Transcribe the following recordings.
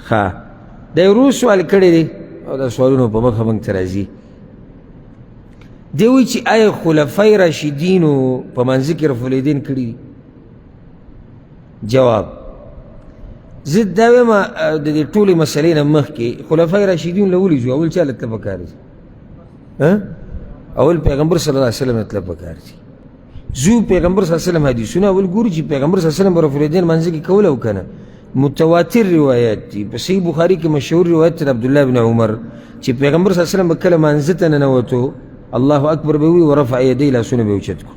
ښه، دا یې ورور سوال کړی دی او دا سوالونه په مخه موږ ته راځي. دی وایي چې آیا خلفای راشدینو په منځ کې رفع الیدین کړي دي؟ جواب، زه دا وایم د دې ټولې مسئلې نه مخکې خلفای راشدین له ولې ځو؟ اول چا له تله پکار دي؟ اول پیغمبر صلی الله علیه وسلم ته تله پکار دي. ځو پیغمبر صلی الله علیه وسلم حدیثونه اول ګورو چې پیغمبر صلی الله علیه وسلم به رفع الیدین منځ کې کوله او که نه. متواتر روایت دي. په صحیح بخاري کې مشهور روایت دی عبدالله بن عمر چې پیغمبر صلی الله علیه وسلم به کله مانځه ته ننوتو الله اکبر به وي ورفع یدی، لاسونه به یې اوچت کړو.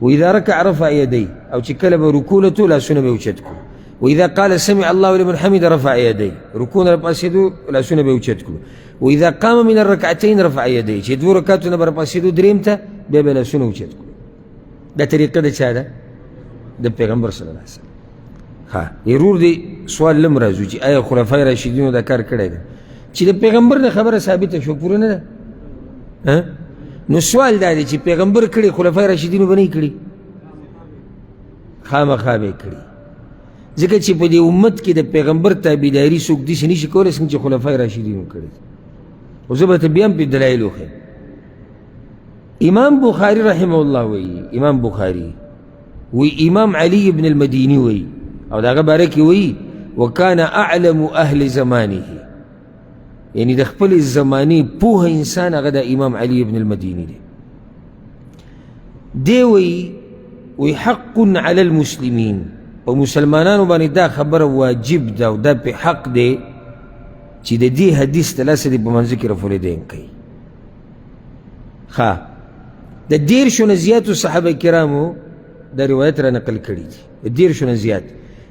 واذا رکع رفع یدی، او چې کله به رکوع له تلو لاسونه به یې اوچت کړو. واذا قال سمع الله لمن حمد رفع یدی، رکوع نه راپاڅېدو لاسونه به یې اوچت کړو. واذا قام من الركعتين رفع يديه، چې دوو رکعتو نه به راپاڅېدو دریم ته بیا به یې لاسونه اوچت کړو. دا طریقه د چا ده؟ د پیغمبر صلی الله علیه وسلم. ښه، ورور دې سوال لم راځو چې آیا خلفای راشدینو دا کار کړی دی؟ چې د پیغمبر نه خبره ثابته شوه، پوره نه ده؟ نو سوال دا دی چې پیغمبر کړي، خلفای راشدینو به نه کړي؟ خامخا به یې کړي، ځکه چې په دې امت کې د پیغمبر تابعداري څوک داسې نه شي کولی څنګه چې خلفای راشدینو کړي. خو زه به ته بیا هم پرې دلایل وښیم. امام بخاری رحمه الله وایي، امام بخاری وی، امام علی ابن المدینی وی، او د هغه باره کې وی وکان اعلم اهل زمانه، یعنی د خپلې زمانې پوه انسان هغه د امام علی ابن المدینی دی. دی وی وی حق علی المسلمین، په مسلمانانو باندې دا خبره واجب ده او دا په حق دی چې د دې حدیث د لاسه دې په منځ کې رفع الیدین کوي. ښه، د 30 نه زیاتو صحابه کرامو دا روایت را نقل کړي دي، د 30 نه زیات.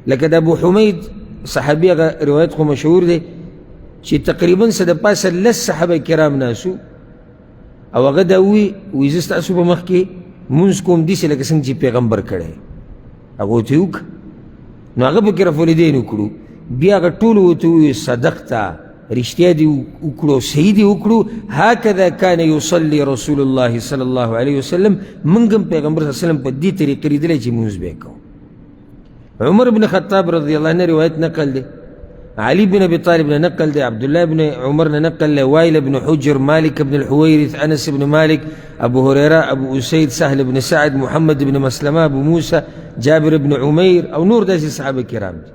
لکه د ابو حمید صحابي هغه روایت خو مشهور دی چې تقریبا څه د پاسه 10 صحابه کرام ناسو، او هغه دا ووایي وایي زه ستاسو په مخ کې مونځ کوم داسې لکه څنګه چې پیغمبر کړی. هغه ورته وکړه، نو هغه پکې رفع الیدین وکړو. بیا هغه ټولو ورته ووایي صدقته، رښتیا دې وکړو، صحیح دې وکړو. هکذا کان یصلي رسول الله صلی الله علیه وسلم، موږ هم پیغمبر صلی الله علیه وسلم په دې طریقې لیدلی چې مونځ به یې کوو. عمر بن خطاب رضی الله عنه روایت نقل دی، علي بن ابي طالب نه نقل دی، عبد الله بن عمر نه نقل دی، وائل بن حجر، مالك بن الحويرث، انس بن مالك، ابو هريره، ابو اسيد، سهل بن سعد، محمد بن مسلمه، ابو موسى، جابر بن عمير او نور داسې صحابه کرام دي.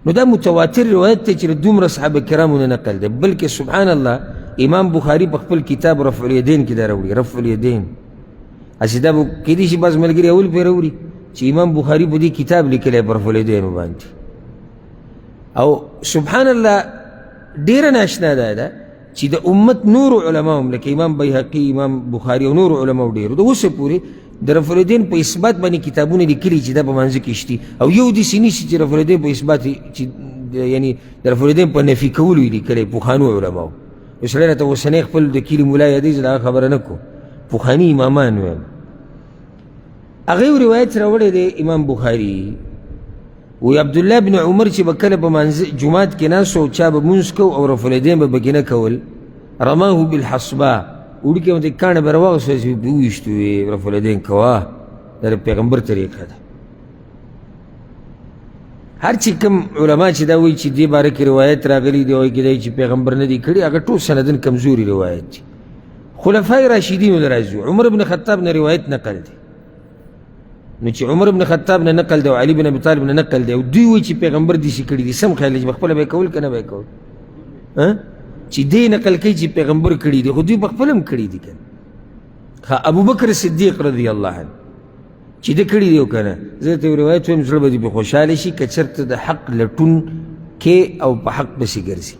نو دا متواتر روایت دی چې له دومره صحابه کرامو نه نقل دی. بلکې سبحان الله امام بخاري په خپل کتاب رفع الیدین کې دا راوړي، رفع الیدین. هسې دا به کېدای شي بعض ملګري اول پرې راوړي چې امام بخاري په دې کتاب لیکلی پر رفع الیدین باندې. او سبحان الله ډېره ناشنا ده ده چې د امت نورو علماو هم لکه امام بیهقي، امام بخاري او نورو علماو ډېرو د اوسه پورې د رفع الیدین په اثبات باندې کتابونه لیکلي چې دا په منځ کې شتي، او یو داسې نشي چې رفع الیدین په اثبات چې یعنی د رفع الیدین په نفي کولو یې لیکلی پخوانو علماو. یو سړی راته اوسنی خپل د کلي ملا یادوي، زه د هغه خبره نه کوم، پخواني امامان وایم. هغه یو روایت راوړی دی امام بخاري، وی عبدالله بن عمر چې به کله په مانځه جومات کې ناست او چا به مونځ کو او رفع الیدین به پکې نه کول، رماه بالحصبه، وړوکی غوندې کاڼی به راواخیسته چې پرې وویشتو، ویې رفع الیدین کوه، دا د پیغمبر طریقه ده. هر چې کوم علما چې دا وایي چې دې باره کې روایت راغلی دی، وایي کېدای چې پیغمبر نه دی کړي، هغه ټول سندن کمزوري روایت دي. خلفای راشدینو نه راځو، عمر بن خطاب نه روایت نقل دی. نو چې عمر بن خطاب نه نقل دی او علي بن ابي طالب نه نقل دی، او دوی وایي چې پیغمبر داسې کړي دي، سم خیال دی چې په خپله به یې کول که نه به یې کول؟ چې دی نقل کوي چې پیغمبر کړي دي، خو دوی په خپله هم کړي دي که نه. ابوبکر صدیق رضی الله عنه چې ده کړي دي او که نه، زه ته یو روایت وایم، زړه به دې پرې خوشحاله شي که چېرته د حق لټون کې او په حق پسې ګرځي.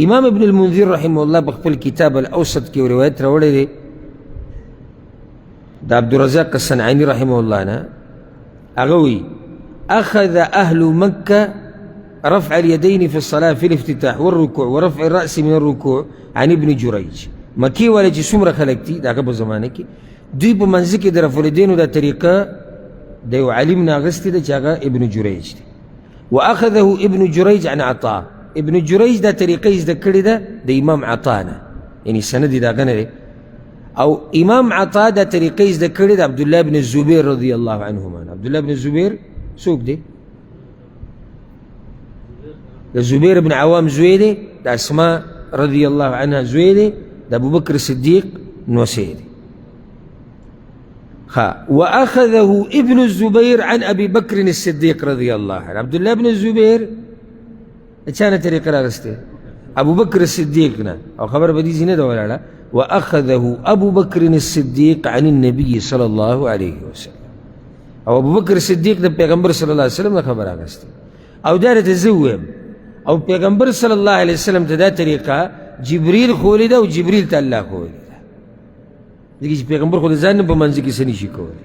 امام ابن المنذر رحمه الله په خپل کتاب الاوسط کې یو روایت راوړی دی د عبدالرزاق الصنعاني رحمه الله نه، هغه وایي اخذ اهل مکه رفع اليدين في الصلاة في الافتتاح والركوع ورفع الرأس من الركوع عن ابن جريج. مکې والا چې څومره خلک دي د هغه په زمانه کې، دوی په منځ کې د رفع الیدینو دا طریقه د یو عالم نه اخیستې ده چې هغه ابن جریج دی. واخذه ابن جریج عن عطا، ابن جریج دا طریقه یې زده کړې ده د امام عطا نه، یعنی سند یې د هغه نه دی. او امام عطا دا طریقه یې زده کړې ده عبدالله بن زبیر رضی الله عنهما. عبدالله بن زبیر څوک دی؟ د زبیر بن عوام زوی دی، د اسما رضی الله عنها زوی دی، د ابوبکر صدیق نوسی دی. وأخذه ابن الزبير عن أبي بكر الصديق رضي الله عنه. عبد الله بن الزبير چا نه طریقه راغسته؟ ابو بکر الصدیق نه. او خبره به دې ځینې ده ولاړه. وأخذه أبو بكر الصديق عن النبي صلى الله عليه وسلم. او ابو بکر صدیق د پیغمبر صلی الله علیه وسلم نه خبره اخیسته. او دا راته زه ووایم، او پیغمبر صلی الله علیه وسلم ته دا طریقه جبریل ښوولې ده او جبریل ته الله ښوولې ده، ځکه چې پیغمبر خو د ځان نه په منځ کې څه نشي کولی.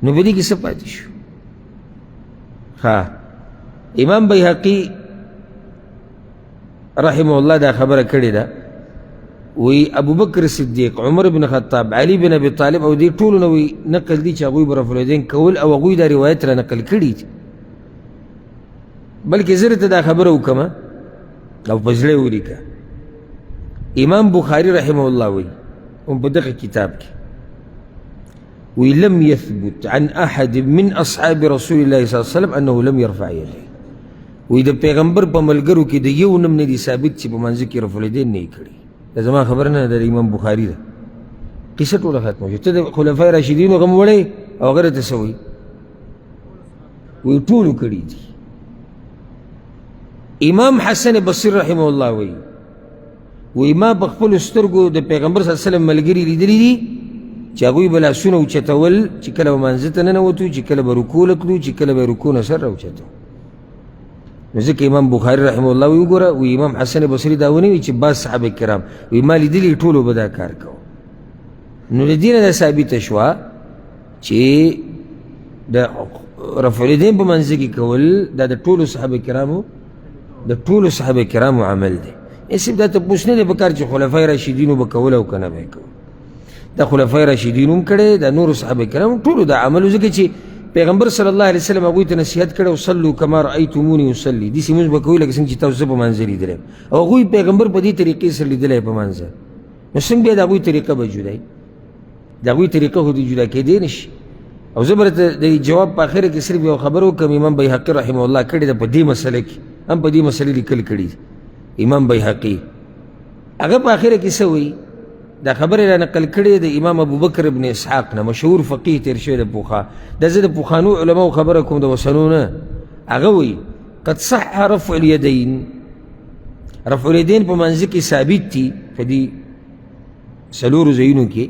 نو په دې کې څه پاتې شو؟ ښه، امام بیهقي رحمه الله دا خبره کړې ده، وی ابو بکر صدیق، عمر بن خطاب، علی بن ابي طالب او دې ټولو نه وی نقل دي چې هغوی به رفع الیدین کول، او هغوی دا روایت را نقل کړي دي. بلکې زه درته دا خبره وکړم او په زړه یې ولیکه. امام بخاري رحمه الله وی هم په دغه کتاب کې وی لم يثبت عن أحد من أصحاب رسول الله صلى الله عليه وسلم أنه لم يرفع يديه. وی د پیغمبر په ملګرو کې د یو نوم نه دی ثابت چې په منځ کې رفع الیدین نه یې کړي. دا زما خبره نه ده، د امام بخاري ده. قصه ټوله ختمه شوه. ته د خلفای راشدینو غم وړی او هغه راته څه وایي؟ وایي ټولو کړي دي. امام حسن بصیر رحمه الله وایي، وایي ما په خپلو سترګو د پیغمبر صلی الله علیه وسلم ملګري لیدلي دي چې هغوی به لاسونه اوچتول چې کله به مانځه ته ننوتو، چې کله به رکوع له تلو، چې کله به رکوع نه سر راوچتو. نو ځکه امام بخاري رحمه الله وایي وګوره، وایي امام حسن بصري دا ونه وایي چې بعض صحابه کرام، وایي ما لیدلي ټولو به دا کار کوو. نو له دې نه دا ثابته شوه چې د رفع الیدین په منځ کې کول دا د ټولو صحابه کرامو، د ټولو صحابه کرامو عمل دی. هېڅ دا تپوس نه دی پکار چې خلفای راشدینو به کول او که نه به یې کول. دا خلفای راشدینو هم کړی، دا نورو صحابه کرامو ټولو دا عمل، ځکه چې پیغمبر صلی الله علیه وسلم هغوی ته نصیحت کړی او صلو کما رأیتموني اصلي، داسې لمونځ به کوئ لکه څنګه چې تاسو زه په مانځه لیدلی یم. او هغوی پیغمبر په دې طریقې سره لیدلی په مانځه، نو څنګه بیا د هغوی طریقه به جدا وي؟ د هغوی طریقه خو دې جدا کېدی نه شي. او زه به درته د جواب په اخره کې صرف یو خبره وکړم. امام بیهقي رحمه الله کړې ده په دې مسله کې، هم په دې مسلې لیکل کړي دي. امام بیهقي هغه په اخره کې څه وایي؟ دا خبره را نقل کړې د امام ابوبکر ابن اسحاق نه، مشهور فقیه تېر شوی د پخوا. دا زه د پخوانو علماو خبره کوم، د اوسنو نه. هغه وایي قد صح رفع الیدین، رفع الیدین په منځ کې ثابت دي په دې څلورو ځایونو کې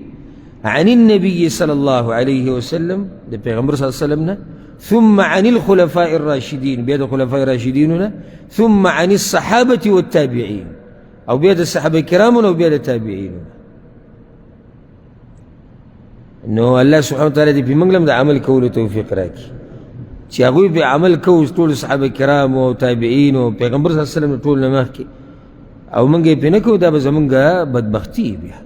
عن النبي صلى الله عليه وسلم، د پیغمبر صلی الله علیه وسلم نه، ثم عن الخلفاء الراشدين، بیا د خلفاء راشدینو نه، ثم عن الصحابة والتابعين، او بیا د صحابه کرامو نه، او بیا د تابعینو نه. نو الله سبحانه وتعالی دې په موږ هم د عمل کولو توفیق راکړي چې هغوی په عمل کوو، ټول صحابه کرامو او تابعینو او پیغمبر صلی الله علیه وسلم ټول نه مخکې، او موږ یې پرې نه کوو، دا به زموږ بدبختي بیا.